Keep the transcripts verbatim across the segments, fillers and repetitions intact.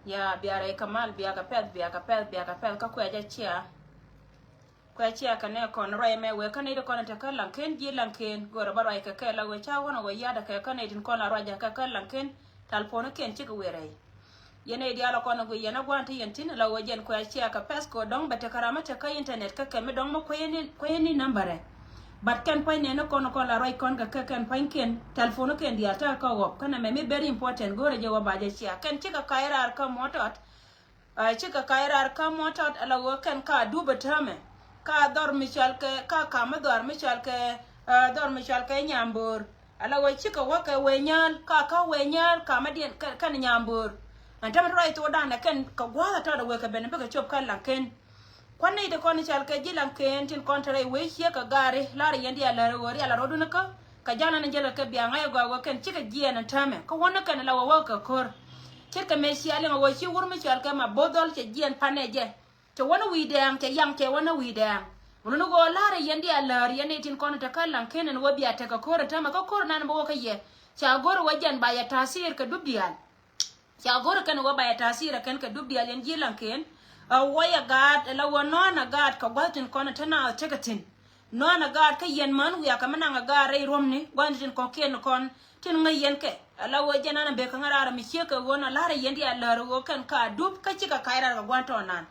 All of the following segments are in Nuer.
Ya, bia rɛy kɛ mal, bia kɛ pɛth, bia kɛ pɛth, bia kɛ pɛth, kä kuɛ jɛ cia. Kuɛ cia kɛ nɛ kɔn ruac mɛ wee kä nɛy ti kɔn te kä Laŋken, ji̱ Laŋken, go̱o̱rɛ bä ruac kɛ kɛ la wee ca wänɛ wee ya̱dɛ kɛ kä nɛy tin kɔn la ruac kɛ kä Laŋken, tal puɔ̱nikiɛn cikɛ wee rɛy. Yɛn nɛy diaal kɔn guic yɛn a gua̱a̱n ti yɛn tin la wee jɛn kuɛ cia kɛ pɛth kɛ dɔ̱ŋ bɛ te kä ram mi te kä internet kä kɛ mi dɔ̱ŋ mi kuɛ yɛn ni, kuɛ yɛn ni nambärɛ. But kɛn pua̱ny nɛn ni kɔn kɔn la ruac kɔn kɛ kɛ kɛn pua̱nykiɛn, telephone kiɛn diaal tekɛ kä ɣɔp. Kɛnɛ mɛ mi very important go̱o̱rɛ jɛ wä ba jɛ cia. Kɛn cikɛ ka̱c raar kä Mɔtɔt. Ɛ, cikɛ ka̱c raar kä Mɔtɔt ala ɣöö kɛn ka dup ɛ täämɛ. Ka dhɔr mi cɔal kɛ, ka kam mi dhɔr mi cɔal kɛ, ɛ, dhɔr mi cɔal kɛ Nyambor. Ala ɣöö cikɛ wä kɛ Wee Nyääl, ka kä Wee Nyääl, ka mi diɛn kɛn, kɛn Nyambor. Ɛn täämɛ ti ruac thokdan ɛ kɛn kɛ gua̱a̱th ɛ tɔt ɛ wee kɛ ben bikɛ cop kä Laŋken. Kuan nɛy ti kɔn i̱ cɔal kɛ ji̱ Laŋken tin kɔn te rɛy wec ciek kɛ gaari, la̱rä yɛn diaal lär ɣöö rial a rɔ̱dun kä, kɛ ja̱l nan jäl kɛ kɛ bia ŋa̱c ɛ gɔaa ɣöö kɛn cikɛ jiɛɛn ɛn täämɛ. Kä wänä kɛn la wä wä kɛ ko̱r. Ce̱tkɛ mëë cia liŋ ɛ ɣöö ci wur mi cɔal kɛ Mabothɔl cɛ jiɛɛn panɛ jɛ. Cɛ wänä wi̱i̱ dɛɛŋ, cɛ yaŋ cɛ wänä wi̱i̱ dɛɛŋ. Wun ni ɣöö la̱rä yɛn diaal lär yɛn nɛy tin kɔn te kä Laŋken ɛn ɣöö bia tekɛ ko̱r ɛn täämɛ kä ko̱r nan bä wä kä yɛ. Ca go̱r ɛ wä jɛn ba yɛ ta̱a̱ thiir kɛ dup diaal. Ca go̱r kɛn wä ba yɛ ta̱a̱ thiir ɛ kɛn kɛ dup diaal yɛn ji̱ Laŋken. Ɛ wä yɛ gaat, ɛ la wä nɔ̱ɔ̱n ɛ gaat kɛ gua̱th tin kɔn te naath tekɛ thi̱n. Nɔ̱ɔ̱n ɛ gaat kä yɛn män wiaa kɛ mi naŋ ɛ gaat rɛy ruɔ̱mni gua̱thni tin kɔ̱kiɛn kɔn tin ŋäc yɛn kɛ. Ɛ la wä jɛn an ɛ bek kä ŋäraar ɛ mi ciek kɛ ɣöö nɔ la̱rä yɛn diaal lär ɣöö kɛn ka dup kä cikɛ ka̱c raar kɛ gua̱n tɔ̱ nan.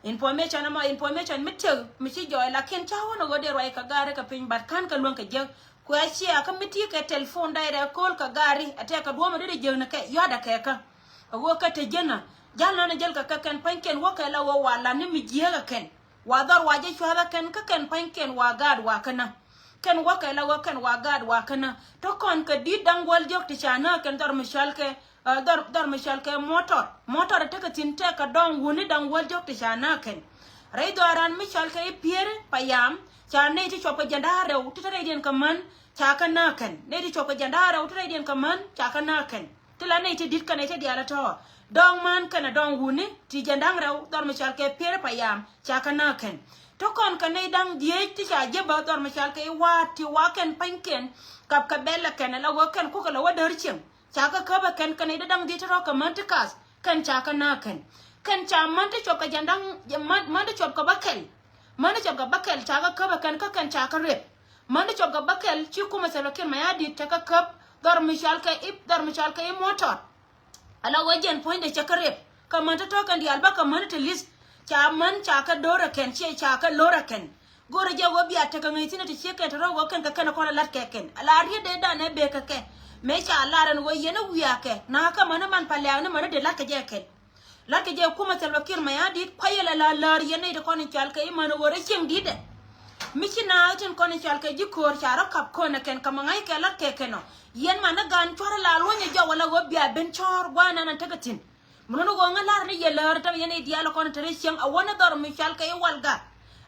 Information ɛmɔ, information mi tëk mi ci jɔɔc lakin ca wän ɛ ɣöö dee ruac kɛ gaat rɛy kɛ piny bat ka̱n kɛ luäŋ kɛ jiäk. Kuɛ cia kä mi ti kɛ telephone direct call kɛ gaari a tɛk kɛ duɔ̱ɔ̱mɛ dee dee jiäkni kɛ yɔ̱a̱dɛ kɛ kä. A ɣöö kɛ te jiänä ja̱l nɔnɛ jäl kɛ kɛ kɛn pua̱nykiɛn wäkɛ la ɣöö wa la̱t ni mi jiääk ɛ kɛn. Wa dhɔr wa jɛ cua̱th ɛ kɛn kä kɛn pua̱nykiɛn wa gaat wa känä. Kɛn wäkɛ la ɣöö kɛn wa gaat wa känä. Te kɔn kɛ di̱t da̱ŋ wäl diɔ̱k ti ca nääk kɛn dhɔr mi cɔal kɛ, ɛ, dhɔr, dhɔr mi cɔal kɛ Mɔtɔr. Mɔtɔr tekɛ thi̱n tɛk kɛ dɔ̱ŋ wuni da̱ŋ wäl diɔ̱k ti ca nääk kɛn. Rɛy dhɔaaran mi cɔal kɛ i̱ Pieri Payam, ca nɛy ti cuɔp kɛ jiɛn da̱ŋ rɛw ti te rɛydiɛn kɛ män ca kɛ nääk kɛn. Nɛy ti cuɔp kɛ jiɛn da̱ŋ rɛw ti rɛydiɛn kɛ män ca kɛ nääk kɛn. Ti la nɛy ti di̱t kɛ nɛy ti diaal ɛ tɔ̱. Dɔ̱ŋ män kɛnɛ dɔ̱ŋ wuni ti jiɛn da̱ŋ rɛw dhɔr mi cɔal kɛ Pieri Payam ca kɛ nääk kɛn. Te kɔn kɛ nɛy da̱ŋ dhieec ti ca ji̱ bä dhɔr mi cɔal kɛ i̱ wa̱a̱t ti wa̱a̱ kɛn pa̱nykiɛn kap kɛ bɛl ɛ kɛn ɛ la wä kɛn kukɛ la wä däär cieŋ. Ca kɛ käp ɛ kɛn kɛ nɛy da̱ŋ dhieec ti rɔ̱ kɛ män ti kath kɛn ca kɛ nääk kɛn. Kɛn ca män ti cuɔp kɛ jiɛn da̱ŋ, män, män ti cuɔp kɛ bäkɛl. Män ti cuɔp kɛ bäkɛl ca kɛ käp ɛ kɛn kä kɛn ca kɛ rep. Män ti cuɔp kɛ bäkɛl ci kumɛ Salva Kiir Mayardit cɛ kɛ käp dhɔr mi cɔal kɛ i̱, dhɔr mi cɔal kɛ i̱ Mɔtɔr. Ala wä jɛn puɔ̱nydɛ cɛ kä rep. Kä män ti tɔ̱ kɛn diaal bä kä män ti list. Ca män ca kä do̱r ɛ kɛn, ciɛ ca kä lo̱r ɛ kɛn. Go̱rɛ jɛ wä bia tekɛ ŋäc thi̱n ɛ ti ciek kɛn te rɔ̱ wä kɛn kɛ kɛn ɛ kɔn ɛ la̱t kɛ kɛn. Ala riet dee danɛ bek kɛ kɛ. Mëë ca lar ɛn wä yɛn ɛ wiaa kɛ. Na̱a̱ kä män ɛ man pa lɛ̈ɛ̈k ni män ɛ dee la̱t kɛ jɛ kɛn. La̱t kɛ jɛ kumɛ Salva Kiir Mayardit kuayɛ lɛ la lär yɛn nɛy ti kɔn in cɔal kɛ imän ɣöö rɛ cieŋ di̱tdɛ. Mi ci naath tin kɔn in cɔal kɛ ji̱ köör ca rɔ kap kön ɛ kɛn kɛ mɛ ŋa̱ckɛ la̱t kɛ kɛn ɔ. Yɛn man ni gan cuarɛ la luɔ̱nyɛ jɔwä la ɣöö bia ben cɔɔr gua̱a̱r nan an tekɛ thi̱n. Mi luni ɣöö ŋä la̱r ni yɛ lär tɛmɛ yɛn nɛy diaal kɔn in te rɛ cieŋ a wä ni dhɔr mi cɔal kɛ i̱ Walgak.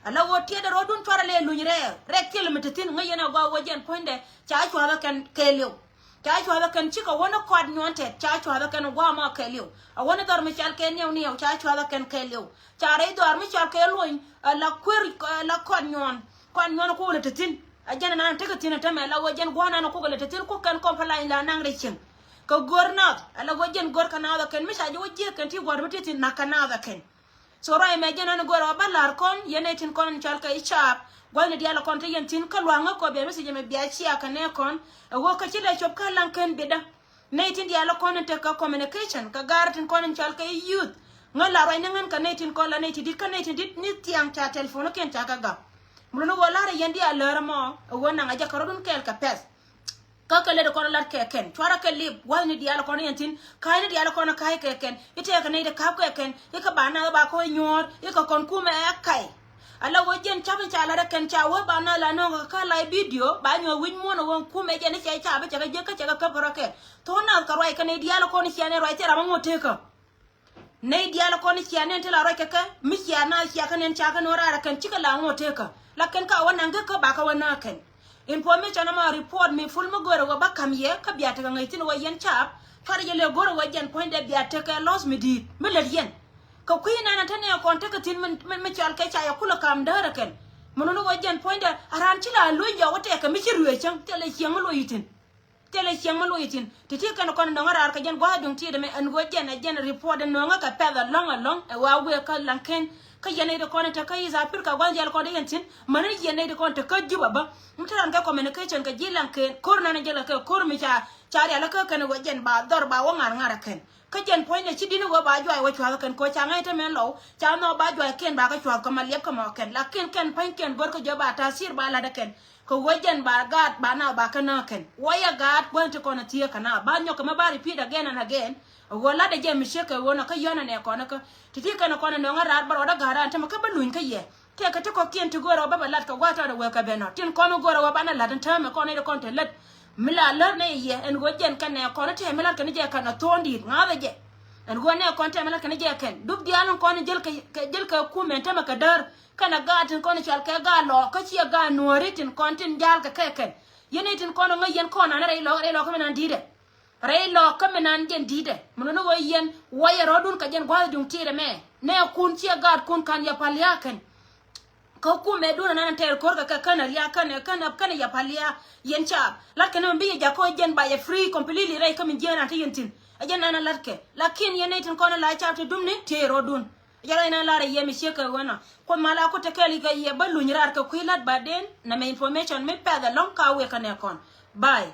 Ala ɣöö tiɛtdɛ rɔ̱dun cuarɛ lɛ luny rɛɛk rɛk thil mi te thi̱n ŋä yɛn a gɔaa ɣöö jɛn puɔ̱nydɛ ca cua̱thä kɛn kɛɛliw. Ca cua̱thä kɛn cikɛ wä ni kɔat nyuɔ̱n tɛt ca cua̱thä kɛn gua̱a̱ mɔ kɛɛliw. A wä ni dhɔr mi cɔal kɛ niɛw niɛw ca cua̱thä kɛn kɛɛliw. Ca rɛy dhɔr mi cɔal kɛ luony, ɛ, la kuer, ɛ, la kɔat nyuɔ̱n. Kɔat nyuɔ̱n kukɛ lɛ te thi̱n. A jɛn ɛnan tekɛ thi̱n ɛ tämɛ la wä jɛn gua̱a̱r nan kukɛ lɛ te thi̱n kuk kɛn kɔm pä lany la naŋ rɛy cieŋ. Kɛ go̱r naath, ɛ la wä jɛn go̱r kɛ naath ɛ kɛn mi ca jɛ wä jiɛk kɛn ti gua̱r mi te thi̱n na̱k kɛ naath ɛ kɛn. So ruac mɛ jɛn an go̱o̱rɛ wä bä la̱r kɔn yɛn nɛy tin kɔn in cɔal kɛ i̱ caap. Gua̱thni diaal kɔn te yɛn thi̱n kä lua̱ŋä kɔ bia message mɛ bia cia kɛ nɛ kɔn. Ɛ ɣöö kä ci lɛ cop kä Laŋken biɛtdä. Nɛy tin diaal kɔn in tek kɛ communication kɛ ga̱r tin kɔn in cɔal kɛ i̱ youth. Ŋä la ruac ni ŋän kɛ nɛy tin kɔn la nɛy ti di̱t kä nɛy ti di̱t ni thiaŋ ca telephone kiɛn ca kɛ gak. Muluni ɣöö la̱rä yɛn diaal lär ɛmɔ ɛ ɣöö naŋ a jɛ kärɔ̱dun kɛɛl kɛ pɛth. Kä kɛ lät kɔn lat kɛ kɛn cuarɛ kɛ lip gua̱thni diaal kɔn yɛn thi̱n. Ka̱cni diaal kɔn ka̱c kɛ kɛn i̱ tɛɛkɛ nɛy ti ka̱p kɛ kɛn i̱ kɛ ba nath ba kɔc nyuɔ̱ɔ̱r i̱ kɛ kɔn kumɛ ɛ ka̱c. Ala wä jiɛn ca̱p in ca lat ɛ kɛn ca wä ba nath la nɔ̱ɔ̱ŋ kɛ kä la i̱ video ba nyuɔ̱ɔ̱r wi̱c muɔ̱ɔ̱n ɛ wä kumɛ jɛn i̱ cɛ ca bi cɛ kɛ jiäk kä cɛ kɛ käp rɔ kɛn. Thok nath kɛ ruac kɛ nɛy diaal kɔn ciɛ nɛy ruac thil ram aŋot tekä. Nɛy diaal kɔn cia nɛn ti la ruac kɛ kɛ mi cia na cia kä nɛn ca kä ni wä raar ɛ kɛn cikɛ la ŋot tekä. La kɛn ka wä naŋ kä kä ba kä wä na kɛn. Information ama report mi full mi go̱o̱rɛ wä ba ka̱m yɛ kä bia tekɛ ŋäc thi̱n wä yɛn caap. Cuarɛ jɛ lɛ go̱o̱rɛ wä jɛn puɔ̱nydɛ bia tekɛ loss mi di̱i̱t mi lät yɛn. Kɛ kui̱ nɛn ɛ te nɛ kɔn tekɛ thi̱n mi, mi, mi cɔal kɛ ca yɛ kulɛ ka̱m däär ɛ kɛn. Mi nuni wä jɛn puɔ̱nydɛ a raan ci la luny jɔk wä tɛkɛ mi ci ruëë cäŋ thilɛ cieŋ mi luɔc yi thi̱n. Thilɛ cieŋ mi loc ithin ti ti kɛn kɔn nɔŋä raar kɛ jɛn gua̱a̱th duŋ ti dɛ mɛ ɛn ɣöö jɛn ɛ jɛn report ɛn nɔŋä kɛ pɛth ɛlɔ̱ŋ ɛlɔ̱ŋ ɛ wa wëë kä laŋ kɛn. Kä yɛn nɛy ti kɔn te kä East Africa gua̱a̱th diaal kɔn te yɛn thi̱n mäni yɛn nɛy ti kɔn te kä Juba bä. Mi te ran kɛ communication kɛ ji̱ laŋ kɛn ko̱r nan jɛl kɛ kɛ ko̱r mi ca ca rial kä kɛn ɣöö jɛn ba dhɔr ba wä ŋa̱r ŋa̱r ɛ kɛn. Kä jɛn puɔ̱nydɛ ci di̱n ɣöö ba juac wä cua̱th ɛ kɛn ko̱ ca ŋäc te mɛn lɔw ca nhɔk ba juac kɛn ba kä cua̱th kä ma liɛp kä mɔ kɛn lakin kɛn pa̱ny kɛn go̱r kä jɔ̱ ba ta̱a̱ thi̱i̱r ba la̱t ɛ kɛn. Kɛ ɣöö jɛn ba gaat ba na ba kä nääk kɛn wä yɛ gaat gua̱n ti kɔn a thieek kɛ na ba nyɔk kɛ mɛ ba repeat again and again. Ɣöö lat ɛ jɛ mi ciek kɛ ɣöö na kä yɔ̱n anɛ kɔn kä ti ti kɛn kɔn a nɔŋ a raar bä rɔɔdä gaat ran tämɛ kä bä luny kä yɛ. Tëëkɛ ti kɔ̱kiɛn ti go̱o̱rä ɣöö bä bɛ lat kɛ gua̱a̱th tɔɔdɛ wee kɛ ben ɔ tin kɔn mi go̱o̱rä ɣöö banɛ lat in täämɛ kɔn nɛy ti kɔn te lät. Mi la lär nɛ yɛ ɛn ɣöö jɛn kɛ nɛ kɔn tëë mi lat kɛn jɛ kɛn a thuɔ̱ɔ̱ŋ di̱i̱t ŋa̱thɛ jɛ. Ɛn ɣöö nɛ kɔn tëë mi lat kɛn jɛ kɛn dup diaal in kɔn jäl kɛ jäl kɛ kumɛn tämɛ kɛ däär. Kɛnɛ gaat tin kɔn i̱ cɔal kɛ gaat lɔɔk kä ciɛ gaat nuääri tin kɔn tin ja̱a̱l kɛ kɛ kɛn. Yɛn i̱ tin kɔn i̱ ŋäc yɛn kɔn anɛ rɛy lɔɔk rɛy lɔɔk kä mi nan di̱i̱tɛ. Rɛy lɔɔk kä mi nan jɛn di̱i̱tɛ mi nuni ɣöö yɛn wä yɛ rɔ̱dun kɛ jɛn gua̱a̱th duŋ ti̱i̱tɛ mɛ nɛ kun ciɛ gaat kun ka̱n yɛ pal ya̱a̱ kɛn. Kä kumɛ dun anan tɛɛr ko̱r kɛ kɛ känɛ ria̱a̱k känɛ känɛ känɛ yɛ pal ya̱a̱ yɛn caap lat kɛn mi bi yɛ jakä jɛn ba yɛ free completely rɛy kä mi jiɛn an te yɛn thi̱n. Ɛ jɛn nan a lat kɛ lakin yɛn i̱ tin kɔn i̱ la caap te dumni tiee rɔ̱dun. Jɔl a inɛ lar a yɛ mi ciek kɛ ɣöö nɔ kuoth mal a ku te kɛɛl ikɛ yɛ bä luny raar kɛ kui̱ la̱t ba den nɛ mɛ information mi pɛth ɛlɔ̱ŋ ka wëë kɛ nɛ kɔn. Bye.